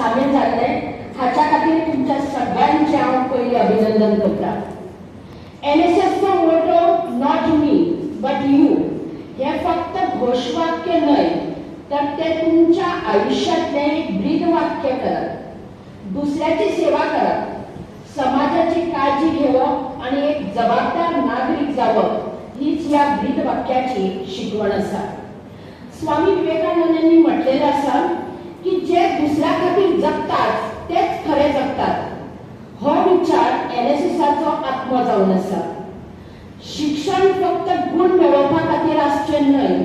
सामील जाल्ले हाच्या खातीर तुमच्या सगळ्यांचें हांव पयलीं अभिनंदन करता. एनएसएसचो motto "not me but you" हें फक्त घोशवाक्य न्हय, तर तें तुमच्या आयुश्यांतलें एक ब्रीदवाक्य करात. दुसऱ्याची सेवा करात, समाजाची काळजी घेवप आनी एक जबाबदार नागरीक जावप हीच ह्या ब्रीदवाक्याची शिकवण आसा. स्वामी विवेकानंदांनी म्हटलेलें आसा की जे दुसऱ्या खातीर जगतात तेच खरे जगतात. हो विचार एनएसएसाचो आत्मो जावन आसा. शिक्षण फक्त गुण मेळोवपा खातीर आसचें न्हय,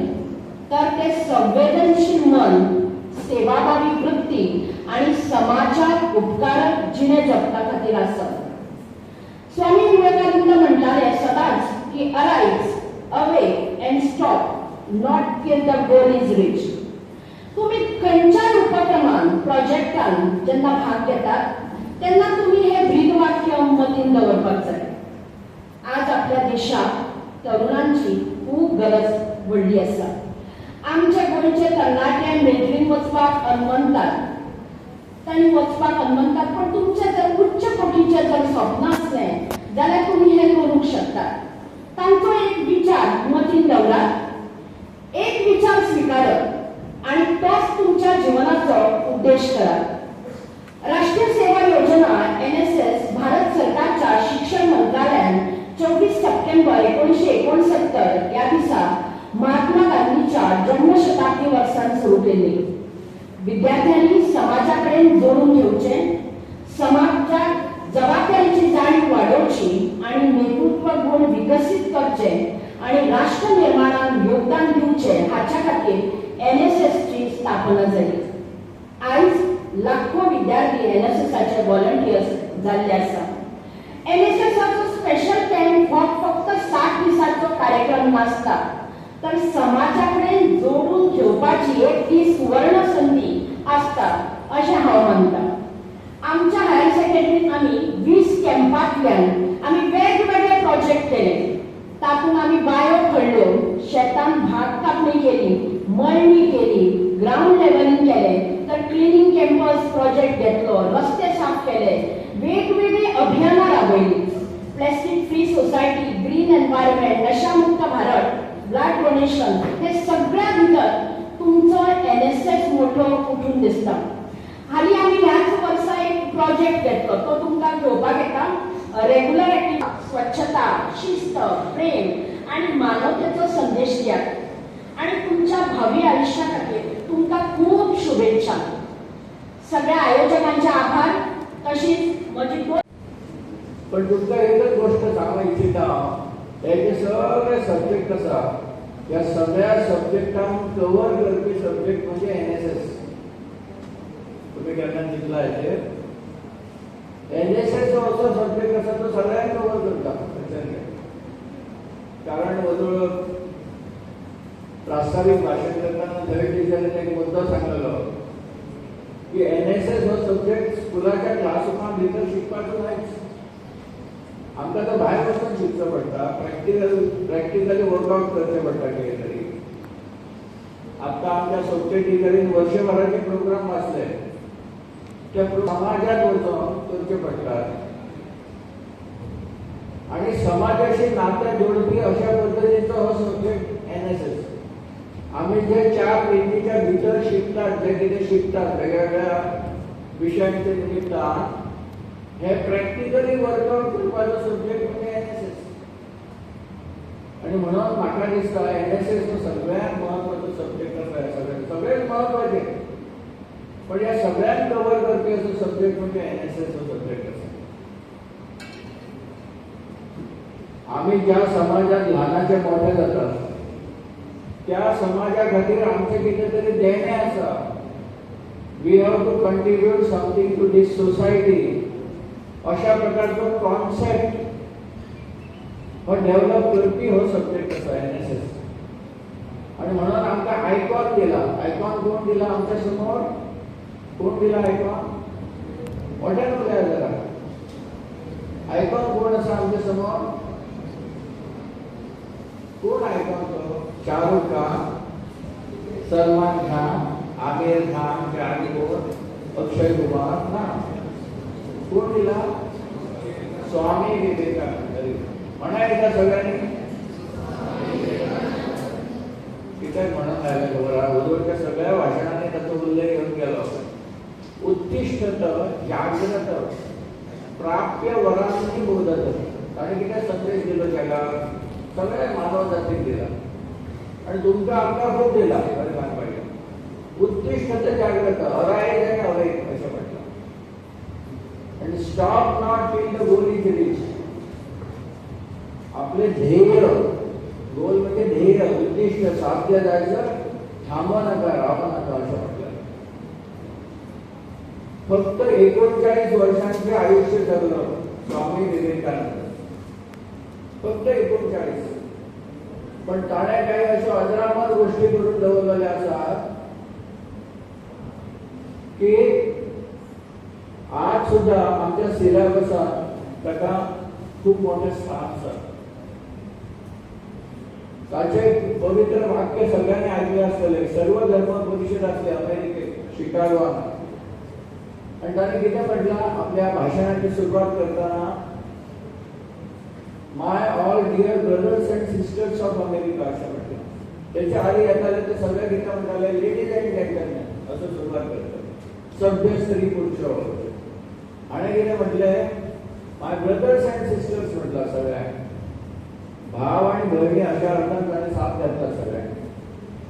तर ते संवेदनशील मन, सेवाभावी वृत्ती आणि समाजाक उपकारक जिणे जगपा खातीर आसप. स्वामी विवेकानंद म्हणटाले सदांच की "Arise, awake and stop not till the goal is reached." तुम्ही खंयच्याय उपक्रमान, प्रोजेक्टान जेन्ना भाग घेतात तेन्ना तुम्ही हे ब्रीदवाक्य मतीन दवरपाक जाय. आज आपल्या देशाक तरुणांची खूब गरज व्हडली आसा. आमच्या गोंयचे तरणाटे मिलिटरीन वचपाक अनमनतात, तांणी वचपाक अनमनतात, पण तुमचें जर उच्च कोटीचें जर स्वप्न आसलें जाल्यार तुमी हें करूंक शकतात. तांचो एक विचार मतीन दवरात, एक विचार स्विकारप आणि तोच तुमच्या जिवनाचो उद्देश करात. राष्ट्रीय सेवा योजना एनएसएस भारत सरकारच्या शिक्षण मंत्रालयान 24 सप्टेंबर 1969 ह्या दिसा महात्मा गांधीच्या जन्मशताब्दी वर्सान सुरू केली. विद्यार्थ्यांनी समाजा कडेन जोडून घेवचें, समाजाक जबाबदारीची जाणीव वाडोवची आणि नेतृत्व गुण विकसीत करचे आणि राष्ट्र निर्माणात योगदान दिवचे हाच्या खातीर एनएसएसची स्थापना जाली. आयज लाखो विद्यार्थी एनएसएसाचे व्हॉलंटियर्स जाल्ले आसा. एनएसएसाचो स्पेशल कॅम्प हो फक्त 60 दिसांचो कार्यक्रम नासता, तर समाजा कडेन जोडून घेवपाची एक ती सुवर्ण संदी आसता अशें हांव मानता. आमच्या हायर सेकंडरीत आमी 20 कॅम्पांतल्यान आमी वेगवेगळे प्रोजेक्ट केले. तातूंत आमी बायो खणल्यो, शेतान भात कापणी केली, मळणी केली, ग्रावंड लेवलिंग केलें, तर क्लिनींग कॅम्पस प्रोजेक्ट घेतलो, रस्ते साफ केले, वेगवेगळी अभियानां राबयली. Plastic free society, green environment, नशामुक्त भारत, ब्लड डोनेशन, हे सगळ्या भितर तुमचो एनएसएस मोठो उठून दिसता. हालीं आमी ह्याच वर्सा एक प्रोजेक्ट घेतलो, तो तुमकां घेवपाक येता. रेग्युलर ऍक्टिव्हिटी, स्वच्छता, शिस्त, प्रेम आणि मानवतेचो संदेश दियात आणि तुमच्या भावी आयुष्या खातीर तुमकां खूब शुभेच्छा. सगळ्या आयोजकांचे आभार. तशीच म्हजी दोन पण तुमकां एकच गोश्ट सांगूंक इच्छिता हांव, हे जे सगळे सब्जेक्ट आसा, ह्या सगळ्या सब्जेक्टांक कवर करपी सब्जेक्ट म्हणजे एनएसएस. तुमी केन्ना चिंतला हेचेर? एनएसएस हो असो सब्जेक्ट आसा, तो सगळ्यांक कवर करता खंयच्यान. कारण वदोळ प्रास्तावीक भाशण करतना थंय टिचरीन एक मुद्दो सांगलेलो की एनएसएस हो सब्जेक्ट स्कुलाच्या क्लासरुमा भितर शिकपाचो न्हयच, आमकां तो भायर वचून शिकचो पडटा, प्रॅक्टिकली वर्कआउट करचें पडटा कितें तरी. आतां आमच्या सोबचे टिचरीन वर्षभराचे प्रोग्राम वाचले, त्या समाजात वचोन करचे पडटात आणि समाजाशी नाते जोडपी अशा पद्दतीचो हो सब्जेक्ट एनएसएस. आमी जे चार भिंतीच्या भितर शिकतात, जे कितें शिकतात वेगवेगळ्या विशयांच्या निमित्तान, हे प्रॅक्टिकली वर्कआउट करपाचो सब्जेक्ट म्हणजे एनएसएस. आणि म्हणून म्हाका दिसता एनएसएस हो सगळ्यात महत्वाचो सब्जेक्ट आसा. ह्या सगळ्यात सगळेच महत्वाचे, पण ह्या सगळ्यांक कवर करपी असो सब्जेक्ट म्हणजे एनएसएस हो सब्जेक्ट आसा. आमी ज्या समाजात ल्हानाचे मोठे जातात त्या समाजा खातीर आमचें कितें तरी देणें आसा. We have to contribute something to this society, अशा प्रकारचो कॉन्सेप्ट हो डेव्हलप करपी हो सब्जेक्ट आसा एनएसएस. आणि म्हणून आमकां आयकॉन दिला. आयकॉन कोण दिला आमच्या समोर? कोण दिला आयकॉन? मोठ्यान उलया जरा. आयकॉन कोण आसा आमच्या समोर? कोण आयकॉन तो? शाहरुख खान, सलमान खान, आमिर खान, की आनी कोण? अक्षय कुमार ना. कोण दिला? स्वामी विवेकानंद. म्हणा एकदा सगळ्यांनी. कित्याक म्हणून जायला खबर आहा, अगोदरच्या सगळ्या भाशणांनी ताचो उल्लेख येवन गेलो. उत्तिष्ठत जाग्रत प्राप्य वरांनी बोधत. ताणें कितें संदेश दिलो जगाक? सगळ्या मानव जातीक दिला आणि तुमकां आमकां खूब दिला. खरें सांगपाचें, उत्तिष्ठत जाग्रत, अरायज आनी अवेक अशें म्हटलां. आणि stop not till the goal is reached. आपले ध्येय, गोल म्हणजे ध्येय, उद्दिष्ट साध्य जायचं थांबू नका, राहू नका असं म्हटलं. फक्त 39 वर्षांचे आयुष्य जगलं स्वामी विवेकानंद, फक्त 39. पण ताणें काही अशो अजरामर गोष्टी करून दवरलेले आसात की आज सुद्धा आमच्या सिलेबसात ताका खूप मोठें स्थान आसा. ताचे पवित्र वाक्य सगळ्यांनी ऐकले आसतले. सर्व धर्म परिषद असली अमेरिकेत शिकागोन, आणि ताणें कितें म्हटलां आपल्या भाशणाची सुरवात करतना, my all dear brothers and sisters of America अशें म्हटलें. त्याच्या आधी येताले ते सगळे कितें म्हणटाले, लेडीज अँड जेंटलमॅन असं सुरवात करतात, सभ्य स्त्री पुरुष. आणि कितें म्हटलें, my brothers and sisters म्हटलं सगळ्यांक, भाव आणि भयणी अशा अर्थान ताणें साथ घातला सगळ्यांक.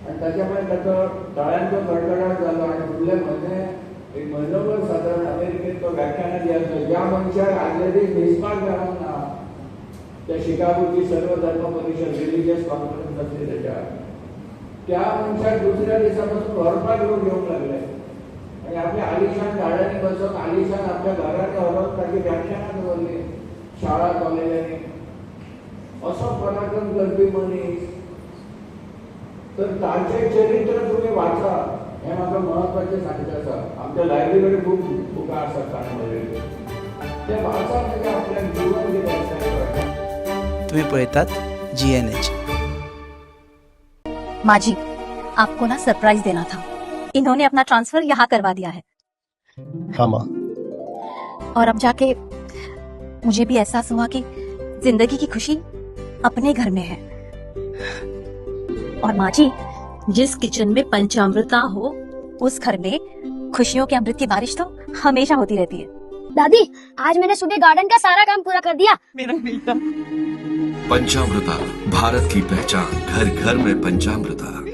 आणि त्याच्यामुळे ताचो टाळ्यांचो कडकडाट जालो. आणि फुडले म्हयने, एक म्हयनोभर सादारण अमेरिकेत तो व्याख्यानां दियाचो. ज्या मनशाक आदले दीस न्हिजपाक मेळोंक ना त्या शिकागोची सर्व धर्म परिषद रिलिजियस कॉन्फरन्स आसली त्याच्या, त्या मनशाक दुसऱ्या दिसापासून व्हरपाक लोक येवंक लागले आणि आपल्या आलिशान गाड्यांनी बसोवन आलिशान आपल्या घरांनी व्हरून ताची व्याख्यानां दवरली शाळा कॉलेजांनी. असो पराक्रम करपी मनीस, तर ताचें चरित्र तुमी वाचा, हें म्हाका म्हत्वाचें सांगचें आसा. आमच्या लायब्ररी कडेन खूब बुकां आसात ताणें बरयल्लीं, ते वाचा, म्हणजे आपल्याक जीवन कितें आसा तें कळटा. तुम्ही पळयतात जीएनएच. माँ जी, आपको ना सरप्राइज देना था. इन्होंने अपना ट्रांसफर यहाँ करवा दिया है. हाँ माँ. और अब जाके मुझे भी एहसास हुआ कि जिंदगी की खुशी अपने घर में है. और माँ जी, जिस किचन में पंचामृता हो, उस घर में खुशियों के अमृत की बारिश तो हमेशा होती रहती है. दादी, आज मैंने सुबह गार्डन का सारा काम पूरा कर दिया. पंचामृता, भारत की पहचान, घर घर में पंचामृता.